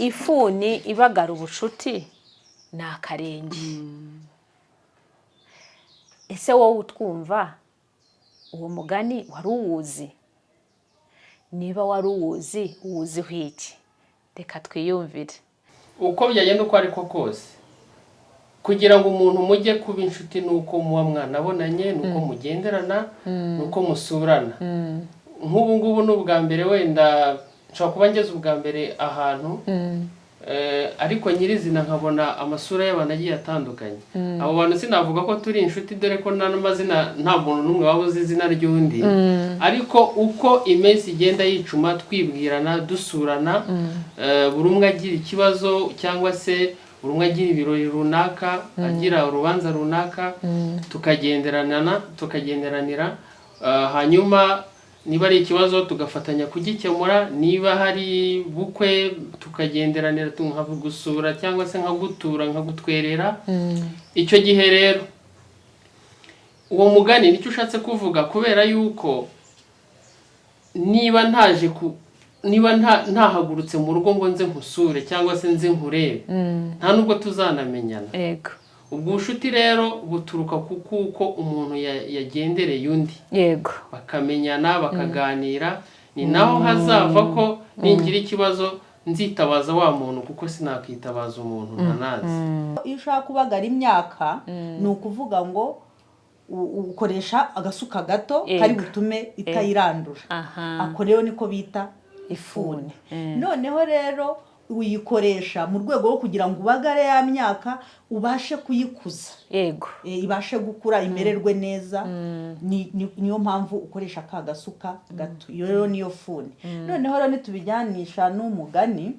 Ifuni ibagara ubucuti ni akarenge. Ese wowe utwumva, uwo mugani wari uwuzi? Niba wari uwuzi, uwuziho iki? Reka twiyumvire. Uko byagenda uko ariko kose, kugira ngo umuntu mujye kuba inshuti ni uko muba mwanabonanye, ni uko mugenderana, ni uko musurana. Nk'ubu ngubu ni ubwa mbere, wenda nshobora kuba ngeze ubwa mbere ahantu, ariko nyirizina nkabona amasura y'abantu agiye atandukanye. Abo bantu sinavuga ko turi inshuti, dore ko nta n'amazina, nta muntu n'umwe waba uzi izina ry'undi. Ariko uko iminsi igenda yicuma, twibwirana, dusurana, buri umwe agira ikibazo cyangwa se buri umwe agira ibirori runaka, agira urubanza runaka, tukagenderana, tukagenderanira, hanyuma niba ari ikibazo tugafatanya kugikemura, niba hari bukwe tukagenderanira, nkagusura cyangwa se nkagutura, nkagutwerera. Icyo gihe rero uwo mugani nicyo ushatse kuvuga, kubera yuko niba ntaje ku niba ntahagurutse mu rugo ngo nze nkusure cyangwa se nze nkurebe, nta nubwo tuzanamenyana. Ubwo bucuti rero buturuka ku kuko umuntu yagendereye undi, bakamenyana, bakaganira. Ni naho hazava ko ningira ikibazo nzitabaza wa muntu, kuko sinakitabaza umuntu ntanazi. Iyo ushaka kubagara imyaka, ni ukuvuga ngo ukoresha agasuka gato kari butume itayirandura. Ako rero niko bita ifuni. Noneho rero uyikoresha mu rwego rwo kugira ngo ubagare ya myaka, ubashe kuyikuza, ibashe gukura, imererwe neza. Niyo mpamvu ukoresha ka gasuka gato. Iyo rero niyo funi. Noneho rero nitubijyanisha n'umugani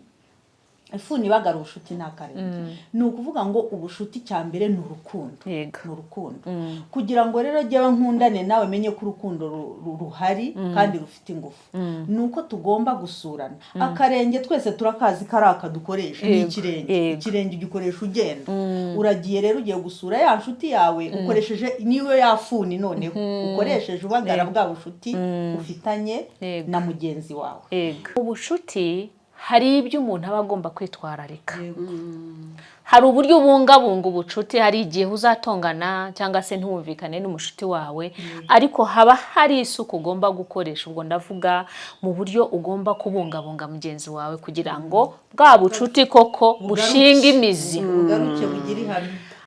"ifuni ibagara ubushuti ni akarenge", ni ukuvuga ngo ubushuti cya mbere ni urukundo. Ni urukundo. Kugira ngo rero jyewe nkundane nawe, menye ko urukundo ruhari kandi rufite ingufu, ni uko tugomba gusurana. Akarenge twese turakazi, kari aka dukoresha ni ikirenge. Ikirenge ugikoresha ugenda. Uragiye rero, ugiye gusura ya nshuti yawe, ukoresheje niyo ya funi. Noneho ukoresheje ubagara bwa bushuti ufitanye na mugenzi wawe. Ubucuti hari ibyo umuntu aba agomba kwitwararika. Hari uburyo ubungabunga ubucuti. Hari igihe uzatongana cyangwa se ntiwumvikane n'umushuti wawe, ariko haba hari isuku ugomba gukoresha. Ubwo ndavuga mu buryo ugomba kubungabunga mugenzi wawe kugira ngo bwa bucuti koko bushinge imizi. Bugaruke, bugire ihame.